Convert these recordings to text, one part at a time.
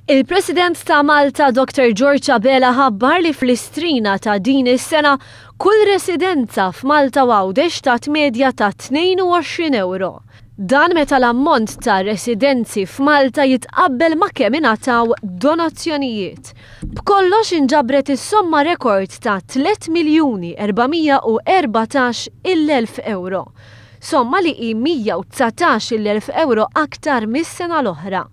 Il-President ta' Malta Dr. George Abela ħabbar li fl-Istrina ta' din is-sena kull residenza f'Malta u Għawdex tat medja ta' 22 ewro. Dan meta l-ammont ta' residenzi f'Malta jitqabbel ma' kemm ingħataw donazzjonijiet. B'kollox inġabret is-somma rekord ta' 3,414,000 il-elf ewro. Somma li hi 119,000 elf ewro aktar mis-sena l-oħra.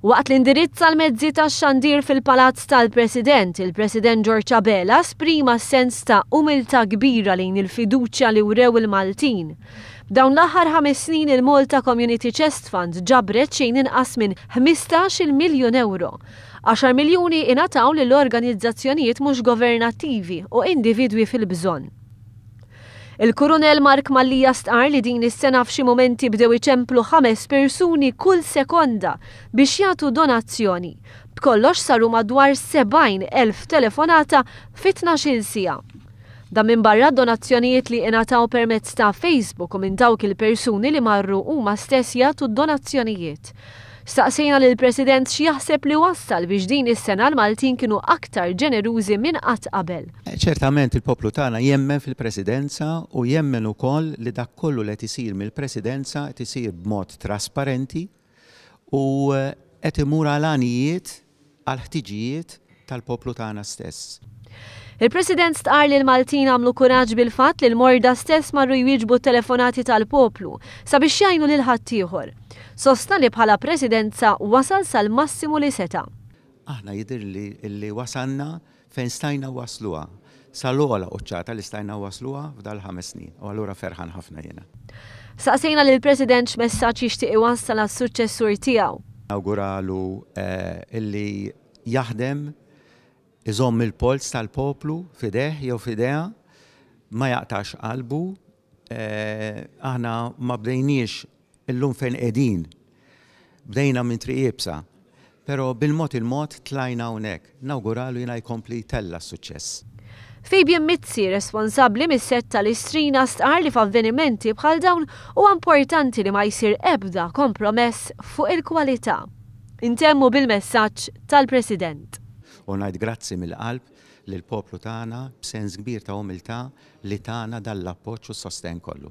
Waqt li indirizza l-mezzi tax-xandir fil-Palazz tal-President, il-President George Abela esprima sens ta' umiltà kbira lejn il-fiduċja li wrew il-Maltin. B'dawn l-aħħar 5 snin il-Malta Community Chest Fund ġabret xejn inqas minn 15-il miljun ewro. 10 miljuni ingħataw lil organizzazzjonijiet mhux governattivi u individwi fil-bżonn. Il-Kurunell Mark Mallia stqarr li din is-sena f'xi mumenti bdew iċemplu ħames persuni kull sekonda biex jagħtu donazzjoni. B'kollox saru madwar 70,000 telefonata fi 12-il siegħa. Dan minbarra d-donazzjonijiet li ingħataw permezz ta' Facebook u minn dawk il-persuni li marru huma stess jagħtu d-donazzjonijiet. Staqsejna lill-President x'jaħseb li wassal biex din is-sena l-Maltin kienu aktar ġenerużi minn qatt qabel. Ċertament il-poplu tagħna jemmen fil-Presidenza u jemmen ukoll li dak kollu li qed isir mill-Presidenza qed isir b'mod trasparenti u qed imur għal għanijiet, għal ħtiġijiet tal-poplu tagħna stess. Il-President stqarr li l-Maltin għamlu kuraġġ bil-fatt li l-morda stess marru jwieġbu t-telefonati tal-poplu sabiex jgħinu lil ħaddieħor. Sostna li bħala Presidenza wasal sal-massimu li seta'. Aħna jidhirli li wasalna fejn stajna wasluha, sal-ogħla quċċata li stajna wasluha f'dal-ħames snin u allura ferħan ħafna jiena. Staqsejna lill-President x'messaġġ jixtieq iwassal għas-suċċessur tiegħu. Nawguralu illi jaħdem, iżomm il-polz tal-poplu f'idejh jew f'idejha, ma jaqtax qalbu. Aħna ma bdejniex illum fejn qegħdin. Bdejna minn triq iebsa, però bil-mod il-mod tlajna hawnhekk. Nawguralu jiena jkompli jtella' s-suċċess. Fabian Mizzi, responsabbli mis-sett tal-Istrina stqarr li f'avvenimenti bħal dawn huwa importanti li ma jsir ebda kompromess fuq il-kwalità. Intemmu bil-messaġġ tal-President. U ngħid grazzi mill-qalb lill-poplu tagħna b'sens kbir ta' umiltà li tana dan l-appoġġ u s-sostenn kollu.